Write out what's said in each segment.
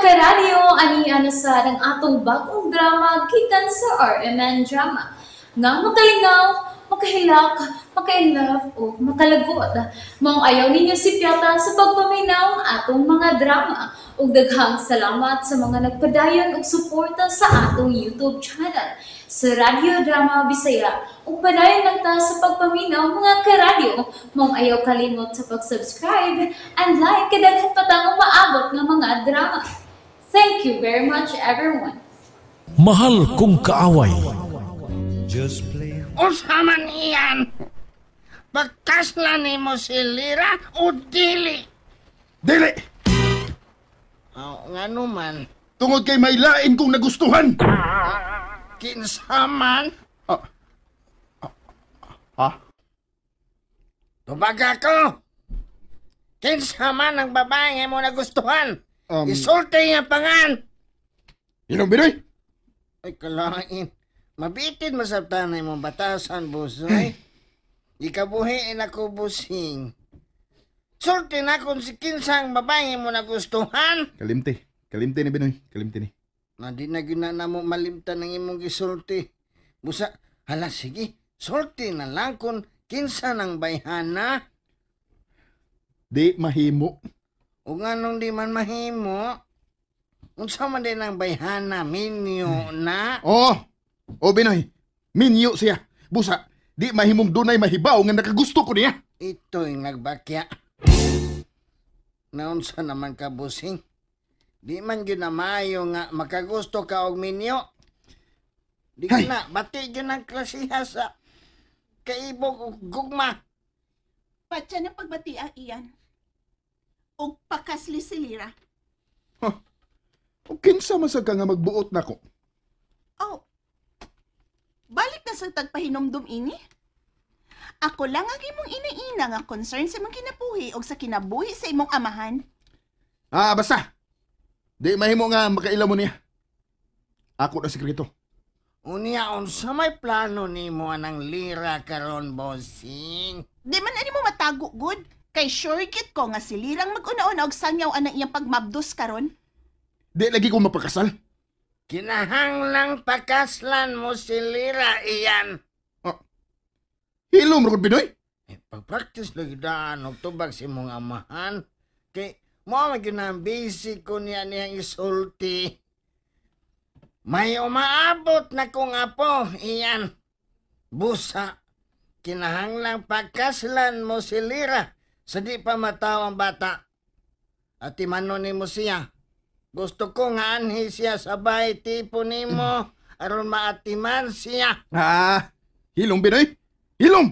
Karadyo, ani na sad ang atong bagong drama gikan sa RMN Drama nga makalingaw, makahilak, maka-inlove o makalagot. Maong ayaw ninyo sipyata sa pagpaminaw atong mga drama. Ug daghang salamat sa mga nagpadayon og suporta sa atong YouTube channel sa Radyo Drama Bisaya. Ug padayon lang ta sa pagpaminaw, mga karadyo. Maong ayaw kalimot sa pag-subscribe and like kay daghan pa tang umaabot nga mga drama. Thank you very much, everyone. Mahal Kong Kaaway. Unsa man iyan? Pagkasla nimo si Lira o dili? Dili! Oh, ngano man? Tungod kay may lain kong nagustuhan. Kinsa man? Ah. Ah, ha? Tubag ako! Kinsa man ang babae nga mo nagustuhan? Isulti nga pangan! Ilong Binoy! Ay, kalain. Mabitin masabtan na imong batasan, busoy. Ikabuhi na ko, busing. Sulti na kung si kinsang babae mo nagustuhan. Kalimti. Kalimti ni, Binoy. Kalimti ni. Na di na gyud na mo malimtan ang imong gisulti. Busa, hala sige, sulti na lang kung kinsa nang bayhana. Di mahimo. O nganong di man mahimo? Unsa man din ang bayhana, minyo na? Oo. Oh, Binoy. Minyo siya. Busa, di mahimong dunay mahibaw nga nakagusto ko niya. Ito'y nagbakya. Naunsa naman ka, busing? Di man gyud na maayo nga makagusto ka og minyo. Di Hay! na, bati gyud ang klasiha sa kaibog og gugma. Patya ng pagbati ang iyan. Og pakasli si Lira. O kinsa man sad ka nga magbuot nako? Oh, balik na sa tagpahinomdom ini. Ako lang ang imong ina-ina nga concern sa imong kinabuhi og sa kinabuhi sa imong amahan. Ah, basta. Di mahimo nga makaila mo niya. Ako na sekreto. Unya, unsa may plano nimo anang Lira karon, bossing? Di man ani mo matago gud kay sure gid ko nga si Lirang mag-una-una og sangyaw anang iyang pagmabdos karon. Di lagi ko mapakasal. Kinahanglang pakaslan mo si Lira iyan. Hilom ra Binoy. Eh, pag-practice lagi daan og tubag sa imong amahan. Kay mo man gyud ang basic ko niya niyang isulti. May umaabot na kong apo, iyan. Busa, kinahanglang pagkaslan mo si Lira sa di pa mataw ang bata. At imano nimo siya. Gusto ko nga anhi siya sa bahay tipo nimo aron maatiman siya. Ah, hilom, Binoy. Hilom.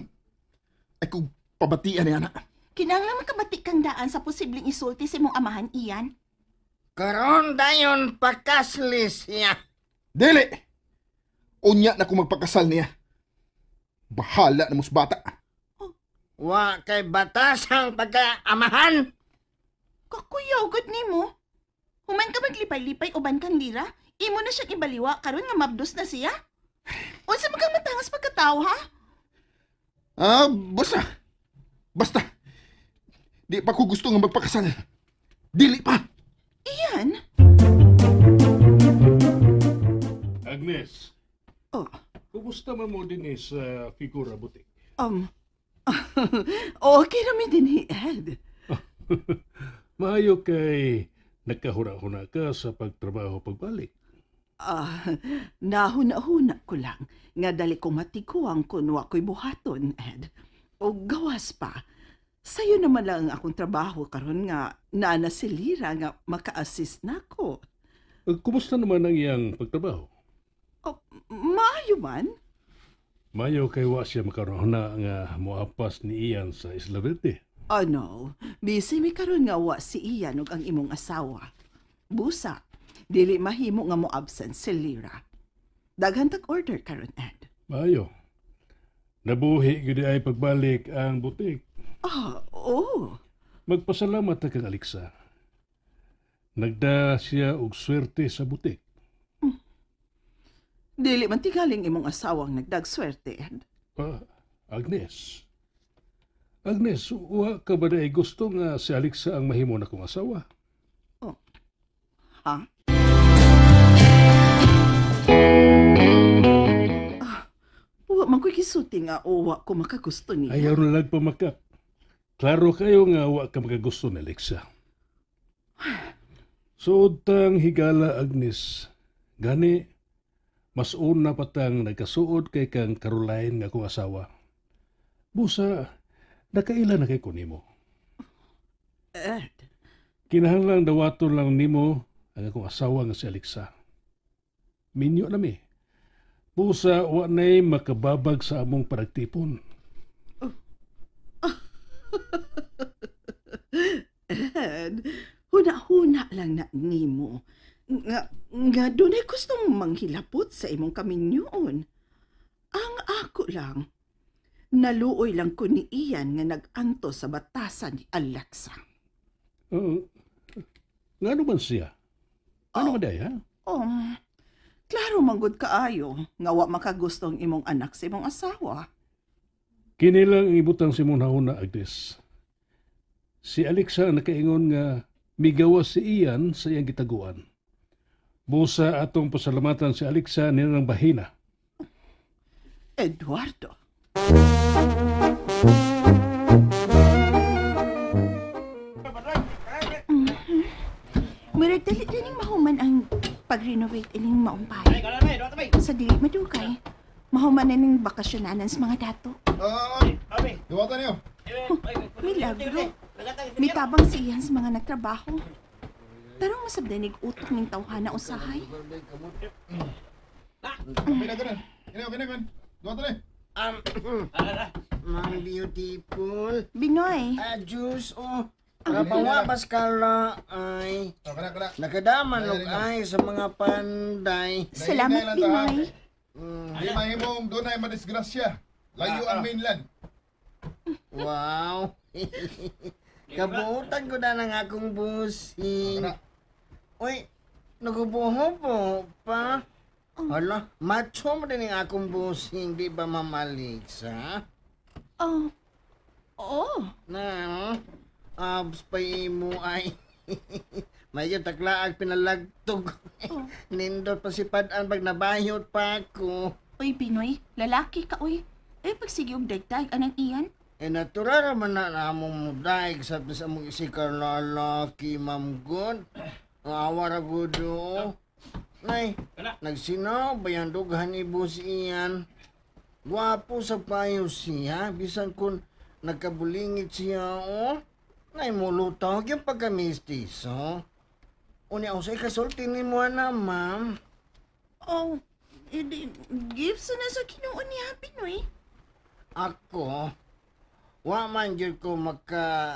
Ay kung pabatian niya na. Kinahanglan makabati kang daan sa posibleng isulti sa imong amahan iyan. Karon dayon pakasli siya. Dili. Unya na ko magpakasal niya. Bahala na mo sa bata. Wa kay batasang pagkaamahan. Kakuyaw gud nimo. Human ka maglipay-lipay uban kang Lira, imo na siyang ibaliwa karon nga mabdos na siya. Unsa man kang matangas pagkatao, ha? Ah, basta. Basta. Di pa ko gusto nga magpakasal. Dili pa. Iyan. Agnes, Oh, kumusta man mo din sa Figura Boutique? Okay ra mi dinhi, Ed. Maayo kay nagkahuna-huna ka sa pagtrabaho pagbalik. Ah, nahuna-huna ko lang nga dali ko matikuang kun wa ko'y buhaton, Ed. O gawas pa. Sayo naman lang ang akong trabaho karon nga naa na si Lira nga maka-assist nako. Kumusta naman ang iyang pagtrabaho? Oh, maayo man. Maayo kay wa siya makaruna nga moapas ni Ian sa Isla Verde. Oh no, busy mi karon nga wa si Ian ug ang imong asawa. Busa, dili mahimo nga mo absent si Lira. Daghan tag order karon, Ed. Maayo. Nabuhi gyud ay pagbalik ang butik. Ah, oh. Magpasalamat ta kang Alexa. Nagda siya og swerte sa butik. Dili man tigaling imong asawang nagdagswerte, Ed. Ah, Agnes. Agnes, wa ka ba diay gusto nga si Alexa ang mahimo na kong asawa? Ha? Wa man ko'y gisulti nga uwa ko makagusto niya. Ayaw na lang pamakak. Klaro kayo nga wa ka makagusto ni Alexa. Suod tang higala, Agnes. Gani, mas una pa tang nagkasuod kay kang Caroline nga akong asawa. Busa, nakaila na kay ko nimo. Ed, Kinahanglang dawaton lang nimo ang akong asawa nga si Alexa. Minyo na mi. Busa, wa na'y makababag sa among panagtipon. Ed, huna-huna lang na nimo. Nga dunay gustong manghilapot sa imong kaminyoon. Ang ako lang, naluoy lang ko ni Ian nga nag-anto sa batasan ni Alexa. Ngano man siya? Ano man day, ha? Oh, klaro manggod kaayo nga wa makagusto ang imong anak sa imong asawa. Kini lang ang ibutang si mong nahuna, Agnes. Si Alexa ang nakaingon nga migawas si Ian sa iyang gitaguan. Busa atong pasalamatan si Alexa nilang bahina. Eduardo. Murag dali ning mahuman ang pag-renovate ining maumpay. Sa dili madugay, mahuman na ning bakasyonanan sa mga dato. Duwatan niyo. Milagro. Mitabang si Ian sa mga nagtrabaho. Tarong masabdanig utok ning tawhana usahay. Okay na ganun. Kini, okay na. Duwatan niyo. Ma'am beautiful. Binoy, Juice, oh. Rapawa kala ay. Kana, kana. Nakadaman og ay sa mga panday. Salamat Binoy. Di mahimong dunay madisgrasya. Layo ang mainland. Wow. Kabuutan ko na ng akong busing. Uy, nagubuho pa. Hala, macho mo din ang akong busing, di ba, Ma'am Alexa? Oh. Oh. Na, abs pa imo ay. May taklaag pinalagtog. Nindot pa si Padan pag nabayot pa ako. Uy, Binoy, lalaki ka, uy. Ay, pagsige og dagdag, anang iyan? Eh, natural raman na among mudaig sa among isikar lalaki, Ma'am God. Ang awa ra gud, oh. Nay, nagsinaw ba yung dughan ni boss iyan? Gwapo sa payo siya, bisan kung nagkabulingit siya, oh. Nay, mulutaw yung pagkamistiso. Unya, ako sa ikasulti ni mo na, ma'am. Oh, edi, gifts na sa Ginoo niya, Binoy. Ako, wa man jud ko maka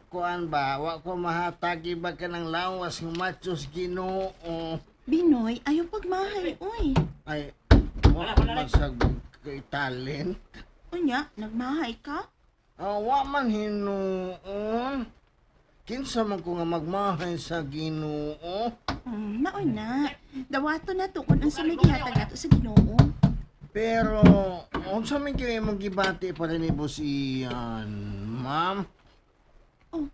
kuan ba, wa ko mahatagi ba ka ng lawas ng machos Ginoo. Binoy, ayaw pagmahay, uy. Ay, wa man sa kay talent. Unya, nagmahay ka? Ah, wa man hinuon. Kinsa man ko nga magmahay sa Ginoo. Maon na. Dawato na to kung unsa may gihatag nato sa Ginoo. Pero unsa man kay imong gibati pa rin ni Boss Ian, ma'am? Oh.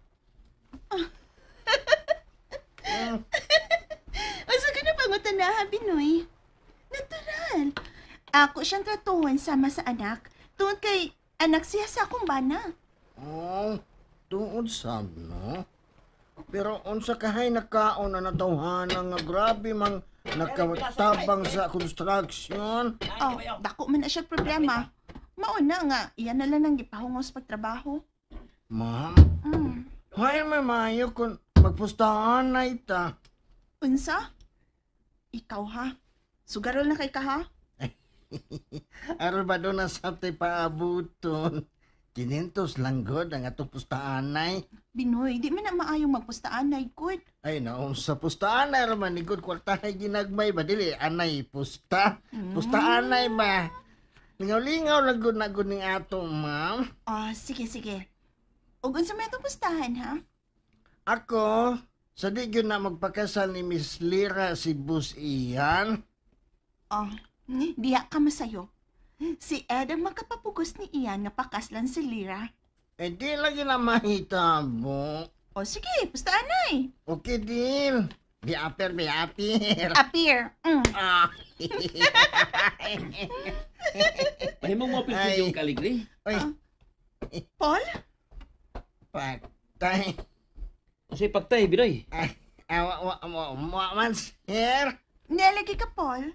Unsa ka na pangutanaha, Binoy? Natural. Ako siyang tratuhan sama sa anak. Tungod kay anak siya sa akong bana. Oh, tuod sab, no? Pero unsa kahay nakaon na natawhana nga grabe mang nakatabang sa construction. Oh, dako man na siya problema. Mauna nga, iyan na lang ang gipahungos pagtrabaho. Ma'am, hay may maayo kung magpustahan na ita. Unsa? Ikaw ha? Sugarol na kay ka ha? Aron ba doon na sabtay paabuton? 500 lang god ang atong pustaanay. Binoy, di man na maayong magpustaanay, good. Ay, naong sa pustaanay raman ni good kwartahay ginagmay ba dili anay pusta. Pustaanay ba? Lingaw-lingaw lang good na good ning ato, ma'am. Ah, sige, sige. Ug unsa may atong pustahan ha? Ako, sa di gyud na magpakasal ni Miss Lira si Boss Ian. Oh, diha ka masayo. Si Ed ang makapapugos ni Ian nga pakaslan si Lira. Eh di lagi na mahitabo. O sige, pustaanay. Okay, deal. Bi-apir, bi-apir. Appear. Ah. Mahimong mo Ay. yung kaligri. Uy, Paul? patay. Kasi pagtay, Binoy. Ah, ah, wa, wa, wa, wa, man, sir. Nilagi ka, Paul?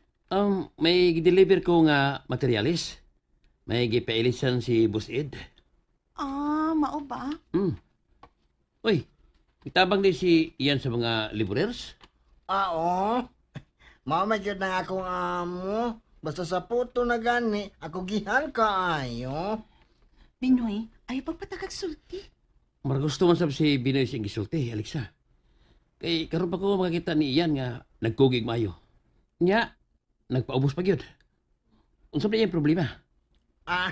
May deliver ko nga materialis. May gipailisan si Boss Ed. Ah, mao ba? Uy, itabang din si Ian sa mga librers. Ah, oo. Mao man gyud na akong amo. Basta sa puto na gani, ako gihan kaayo. Binoy, ayaw pagpatakag sulti. Maragusto man sab si Binoy siyang gisulti, Alexa. Kay karon pa ko makakita ni Ian nga nagkugig maayo. Nya, nagpaubos pa gyud. Unsa pa iyang problema? Ah,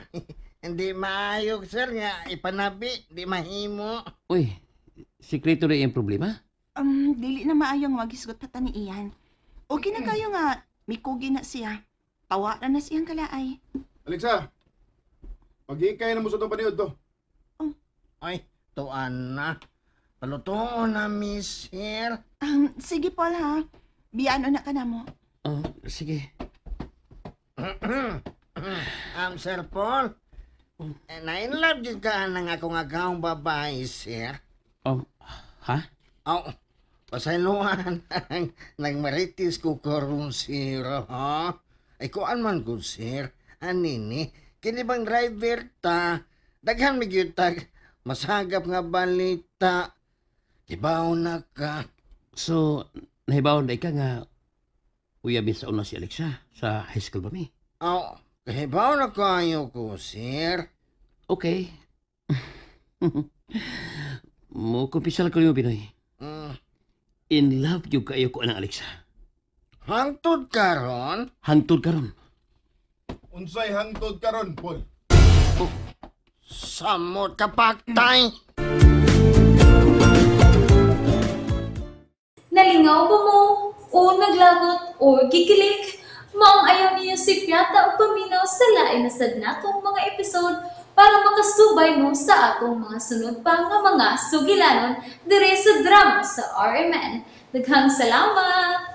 hindi maayo, sir, nga ipanabi, di mahimo. Uy, sikreto na iyang problema? Dili na maayong magisgot pa ta ni Ian. Okay na kayo nga, mikugi na siya. Tawa na na siyang kalaay. Alexa, paghikay na mo sa itong paniod to. Ay, tuan na. Palutoon na, miss, sir. Sige, Paul, ha? Biyano na ka na mo. Oh, sige. Sir Paul, na-inlove jud ka ng akong agawang babae, sir. Oh, ha? Oh, pasayloan. Nagmaritis ko karon, sir, ha? Ay, kuan man ko, sir. Anini, kini bang driver ta? Daghan mi gyud tag masagap nga balita. Kibaw na ka. So, nahibaw na ika nga uyabin sa una si Alexa sa high school ba mi? Oh, kahibaw na kayo ko, sir. Okay. Mo kumpisal ko niyo, Binoy. In love yung kayo ko anang Alexa. Hangtod karon? Hangtod karon. Unsay hangtod karon, Paul? Oh, samot ka paktay. Nalingaw ba mo? O naglagot o gikilig? Maong ayaw niyo si Piata o paminaw sa lain na sad natong mga episode para makasubay mo sa atong mga sunod pa nga mga sugilanon dire sa drama sa RMN. Daghang salamat!